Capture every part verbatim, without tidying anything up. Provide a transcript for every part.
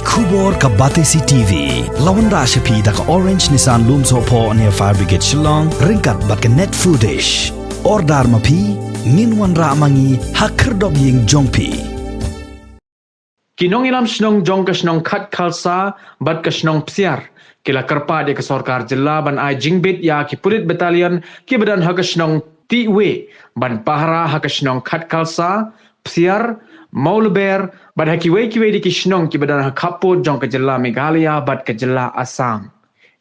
Khubor ka Batesi T V. La wanrah sha phi da ka Orange Nissan Lumsohphoh near Fire Brigade Shillong, ryngkat bad ka Net Foodish. Order ma phi, ngin wanrah ma ngi ha khyrdop ïing jong phi. Ki nongïalam shnong jong ka shnong Khatkhalsa bad ka shnong Psiar ki la kyrpad ïa ka sorkar jylla ban ai jingbit ïa ki pulit battalion kiba don ha ka shnong Tiwe ban pahara ha ka shnong Khatkhalsa, Psiar, Mawleber bad ha kiwei kiwei de ki shnong kiba don ha khappud jong ka jylla Meghalaya bad ka jylla Assam.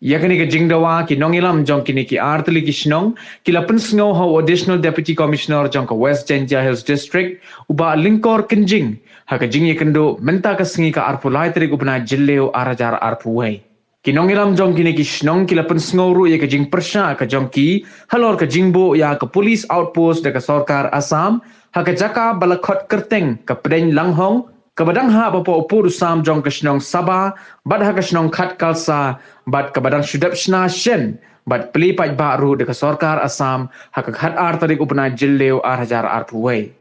Ïa kane ka jingdawa ki nongïalam jong kine ki artylli ki shnong ki la pynsngew ha u Additional Deputy Commissioner jong ka West Jaintia Hills District, u Bah Lyngkor Kynjing, ha ka jingïakynduh mynta ka sngi ka arphew lai tarik u bnai Jylliew ar hajar arphew wei. Ki nongïalam jong kine ki shnong ki la pynsngew ruh ïa ka jingpyrshah ka jong ki halor ka jingbuh ïa ka police outpost da ka sorkar Assam ha ka jaka ba la khot kyrteng ka Pdeng Langhong, kaba dang hap hapoh u pud u sam jong ka shnong Saba bad ha ka shnong Khatkhalsa, bad kaba dang shu dep shna shen bad plie paidbah ruh da ka sorkar Assam ha ka khatar tarik u bnai Jylliew ar hajar arphew wei.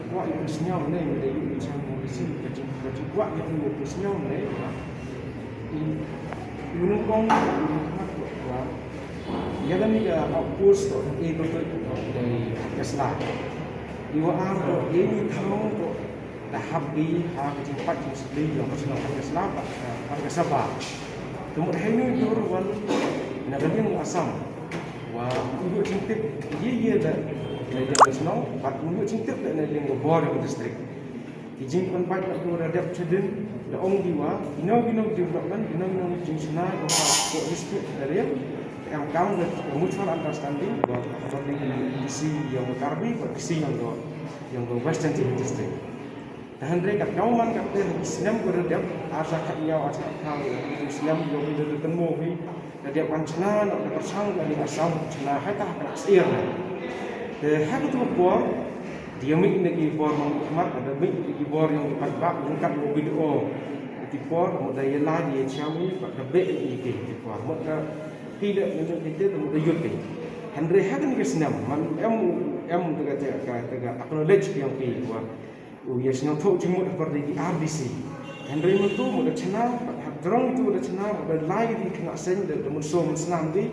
Ïa kane ka jingkwah ïa u President wa ïa kane ka outpost, ïa kane ka sla, ïa wa ar, ïa kane ka thaw, da hap ïa ha ka jingpait jingstad ïa ka shnong, ka sla bad ka saba. Te mut ha ïa u dur wan na ka liang u Assam, wa u ïoh jingtip ïa ïa da na liang ka shnong bad u ïoh jingtip da na liang ka bor ïa ka district. Ki jingpynbeit na ka da dep chadin da ong ki wa ino ino ki development, ino ino ki jingshna ka ha ka district da liang, em kam da mutual understanding wa ka D C ïa ka Karbi wa D C ïa ka, ïa ka Western District. Te hynrei kat kawman kat te ha ki snem ko da dep, ar sa kat ïaw ar sa kat thaw, ki snem ko da dep kan mo hi, da dep wan chna noh da pyrshang ka ning Assam chna hai ta ha ka sir. Te ha ka tu por, dia mih na ki bor mang khmat, da mih na ki bor ïa ki pat bak, ïa kat mo video. Ki por, mo da ïa la ïa chawi, pat da bek ïa ki ki por. Mo da ki da ïa ki te, mo da yut ki. Hynrei ha ka ning ka snem, man em, em da ka te ka, te ka acknowledge ïa ki por. U ïa sngewthuh jingmut ha pyrdi ki R D C. Hynrei mynta mut da chna, ha jrong tu da chna, mut da lai di khynnah seng da, da mut so mut snam di.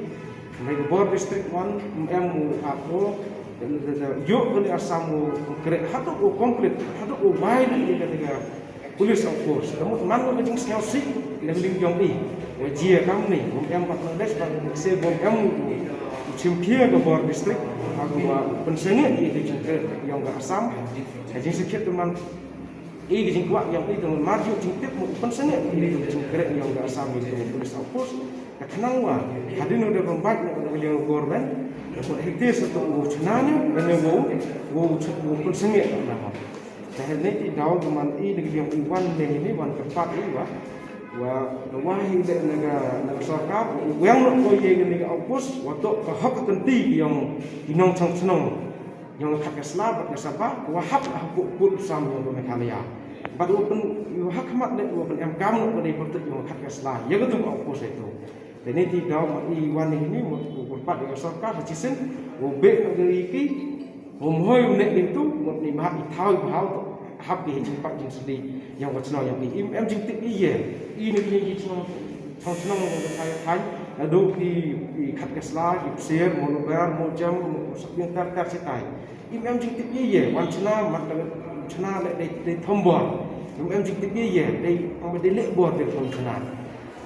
Hynrei ka bor district wan, em u apo, da, da, da, ïoh kane Assam u, u kreh, haduh u complete, haduh u wai di ka, ka, ka police outpost. Da mut man ka jingsngewsih, da ling jong i. Wa jia kam ni, em pat nang des, pat nang se, em u, u chim khia ka bor district, ha ka wa pynsangeh i ka jingkreh, jong ka Assam. Ka jingsakhiat te man i ka jingkwah ïa i te man mar ju jingtip mo pynsangeh i ka jingkreh ïa ka Assam ïa ka police outpost. Ka khnang wa hadien u da pynbeit na ka liang government, da pynhikti sa tu u chna ne, ne wo, wo, wo pynsangeh na. Te ne ti daw te man i da ka liang i wan ne ni wan kyrpad i wa, wa da wa hi de na ka, na ka sorkar, wa yang no ko ye ka ni ka outpost, wa to ka hok ka kynti ïa i nongchong chnong. Ïa nga khat ka sla bad ka saba, wa hap ha pud pud sam ïa nga Meghalaya. Bad u pyn, u ha khmat ne u pyn em kam no ka dei pyrtuh ïa nga khat ka sla. Ïa ka tu ka outpost ïa tu. Te ne ti daw ma i wan ni ni mo u pyrpat ïa ka sorkar ha chisien, u bek no ka ri ki, u mhoi u ne ni tu, mo ni ma i thaw i bhaw tu, hap ki hi jingpat jingsli, ïa nga chnong ïa ki. Im em jingtip i ye, i ni ki jingchnong. Chong chnong ka thai thai, naduh ki, ki khat ka sla, ki psier, mo luber, mo jem, mo saping tar tar sitai. Im em jingtip ïa ïa, wan chna, mat da chna le dei, dei thombor. Im em jingtip ïa ïa, dei, ong dei le bor dei thom chna.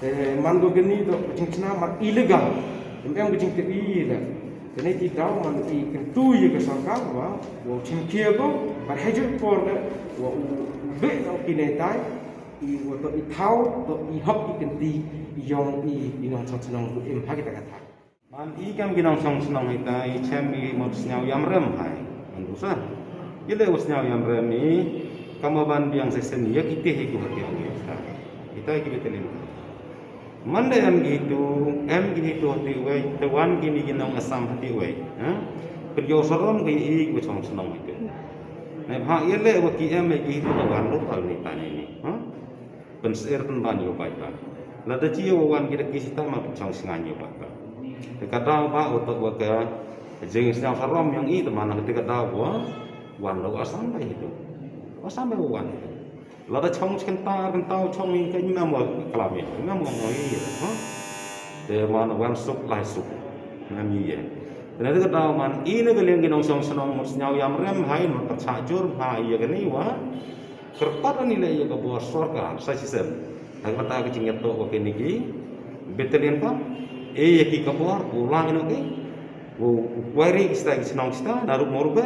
Eh, man do gani do jingchna mat illegal. Im em jingtip ïa ïa le. Kane ti daw man i kyntu ïa ka sorkar wa, wa chim khia ko, bad ha ju por le, wa u, u bek na u ki ne tai, i wa to i thaw, to i hok i kynti, i yong i, i nongchong chnong u im ha kita ka thaiñ. Man i kam ki nongchong chnong ita, i chem i mut sñiaw ïam rem hai. Man du sa. Ïa le u sñiaw ïam rem i, kam ban biang sesen ïa ki te hi ku ha ki ong ïa sa. Ita ki betelin. Man da em ki tu, em ki tu ha ti wei, te wan ki ni ki nong Assam ha ti wei. Ha? Kyrjoh sarom ki i ku chong chnong itu. Ne bha ïa le wa ki em ki tu da wan lo al ni tani ni. Ha? Pynser pynban ïa u paidbah. Lada jia wa wan ki da ki sita ma pynchong sngan ïa u paidbah. Te ka daw ba u tok wa ka jing sñiaw sarom yang i te man ka te ka daw wa wan lo Assam ba itu. Assam ba wan itu. Lada chong shi kynta ar kynta u chong i ka, ngim ong klam i, ngim ong i, ha? Te man wan suk lai suk. Ngim ong i. Te na ka daw man i na ka liang ki nongshong shnong mut sñiaw ïam rem ha i, mut pyrshah jur ha i ïa kane wa. Kyrpad ani leh ïa ka bor sorkar sa shisien. Tang kata ka jingïatoh wa kine ki battalion ka. E ïa ki ka bor u la ino ki. U kwai ri ki sta ki shnong sta na rup mo rup.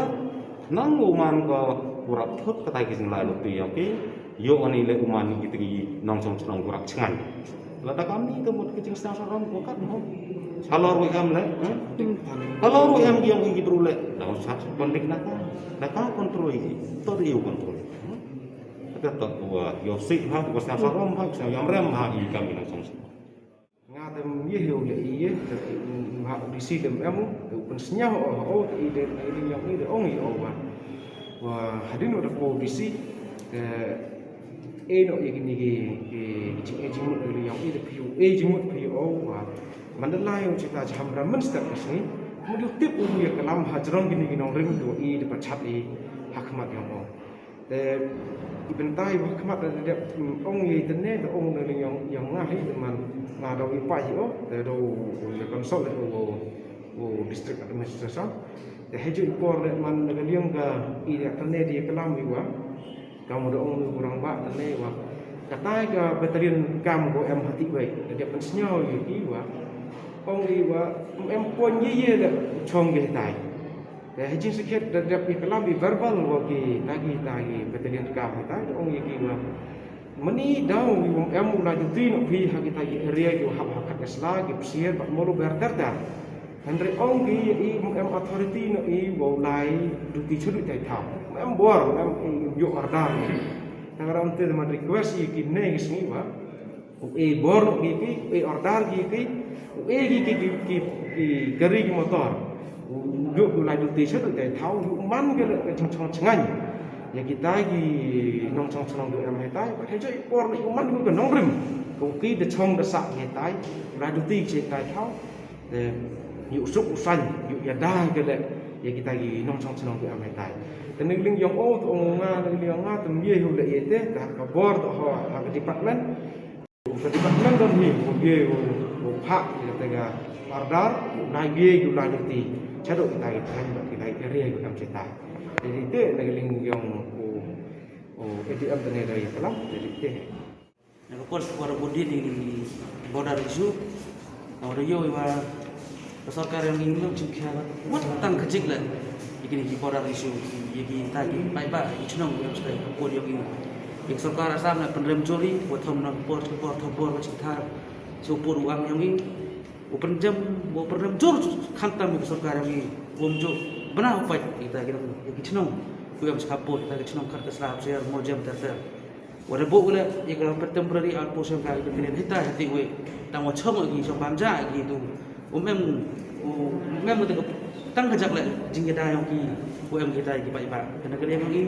Nang u man ko u rap thut kata ki jinglai lut ïa ki. Ïoh ani leh u man ki te ki nongshong shnong u rap chngaiñ. Lada kam ni te mut ki jingsngew sarom ko kat mo. Halor u em leh, eh? Halor u em ki ong ki bru leh. Daw sa kon dik na ka. Na ka kontrol ki. To ri u kontrol. Kata to u ïoh si ha, u sngew sarom ha, u sngew ïam rem ha i kam i nongshong shnong. Nga te ym ïeh ïoh leh i ïeh, te u ha u D C te ym em u, te u pynsñiaw o ha o, te i de, i de ñiaw i de ong i o wa. Wa hadien u da ko u D C, te e no ïa kine ki, ki, ki jing e jingmut ïa u ñiaw i de phi u, e jingmut phi o wa. Mandalay u chita jaham ra mynster ka sngi, mut u tip u ïa ka lam ha jrong kine ki nongrim te wa i de pyrchat i ha khmat ïa o. Te i bynta i ba khmat da dep, mm, ong ïa i tene da ong da ling ïong ïong nga hi da man nga da wi pa hi o, te da u, u ïa consult da u, u district administration. Te ha ju i por da man da liang ka i da tene di kalam i wa. Ka mo da ong u rang ba tene wa. Kata ka battalion kam ko em hati wei. Da dep pynsñiaw ïa ki wa. Ong i wa em pon ïa ïa da chong ge tai. Te ha jingsakhiat da dep ïa kalam i verbal wa ki ta ki ta ki battalion kam hi ta, da ong ïa ki wa. Mani daw wi wong em u la duty noh phi ha kita ki area ki wa hap ha Khat Kasla, ki Psier, bad Mawlai ber ter ter. Hynrei ong ki ïa i wong em authority noh i wa u lai duty chaduk tai thaw. Em bor, em ïoh order. Tang ram te man request ïa ki ne ki sngi wa. U e bor ki ki, u e order ki ki, u e ki ki ki ki ki kari ki motor. U juk u lai duty sha duty thaw, u man ki la ka jingchong chngaiñ. Ïa kita ki nongchong chnong du em hetai, ba hejo i por ni u man ki ka nongrim. Ko ki da chong da sa hetai, u lai duty sha hetai thaw. Te ïa u suk u sain, ïa u ïada ka leh, ïa kita ki nongchong chnong ki am hetai. Te nang ling ïong o, te ong nga, nang ling ïong nga, te mye hu leh ïa te, te ha ka bor, te ho, ha ka department. Ka department don hi, u mye, u, u phah, ïa te ka order, u nai mye, u nai duty. Chadok kita ki thain, kita ki area, ki am hetai. Jadi te, nang ling ïong u, u A D M te ne da ïa kalam, jadi te. Na ka por sha ka por bun dien ïa ki border issue. Nga da ïoh ïa ka sorkar ïong i ngim shim khia wat tang ka jik leh ïa kine ki border issue, ïa kita ki paidbah ki chnong ïa ka por ïong i. Ïa ka sorkar Assam la pynrem jur ïa, wat thom na ka por sha ka por thom bor ka jingthar. Sha u pud u am ïong i. U pynjem, u pynrem jur khamtam ïa ka sorkar ïong i. Um ju bna u pait ïa kita ki nong, ïa ki chnong. Ku ïam sha ka por kita ki chnong Khat Kasla, Psier, Mawjem ter ter. Wat da buh leh ïa ka temporary outpost jong ka battalion hetai hetai wei. Tang wat chong ki jong bam ja ki tu. Um em, um em te ka tang ka jak leh jingïada ïong ki. Um em kita ki paidbah. Kane ka liang ïong i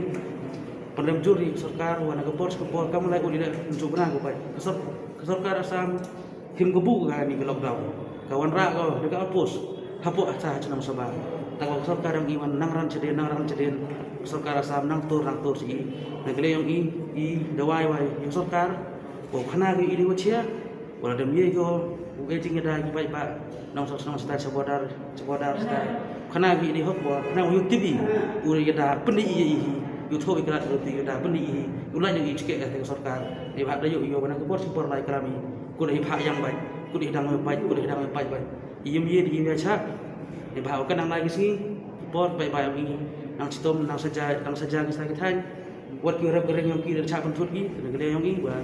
pynrem jur ïa ka sorkar, wat na ka por sha ka por kam lai u leh, um ju bna u pait. Ka sor-, ka sorkar Assam Him ka buh ka ni ka lockdown. Ka wanrah ka da ka outpost hapoh ha chnong Sabha. Ta ka sorkar ïong i wan nang ran chadien, nang ran chadien. Sorkar Assam nang tur, nang tur shi. Na ka liang ïong i, i dawai wai ïa sorkar. Ko khana ka i dei wa chia. Wala da mye ko u e jingïada ki paidbah. Nongshong shnong stai sha border, sha border stai. Khana ka i dei hok wa, khana wa ïa tibi. U ïada pyni i hi. Ïa thoh i krat u ïada pyni i hi. U la ïong i chike ka sorkar. Dei ba da ïoh ïoh ba na ka por sha ka por lai klam i. Kut i phah ïang bait, kut i dang bait, kut i dang bait bait. I yim ye, i yim ya cha. I ba ka nang lai ki sngi, por bait bait i nang chitom, nang saja, nang saja ki sa ki thaiñ. Wat ki rep ki reng ïong ki da cha pynthut ki, da ka liang ïong i ba.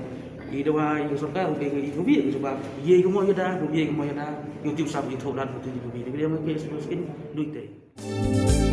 I dawa i sorkar, u beng i, u bi, i ba. Ye ki mo ïada, u ye ki mo ïada, ïa u tip sam i thoh lad, u tip u bi. Da ka liang ïong ki, skin, duit te.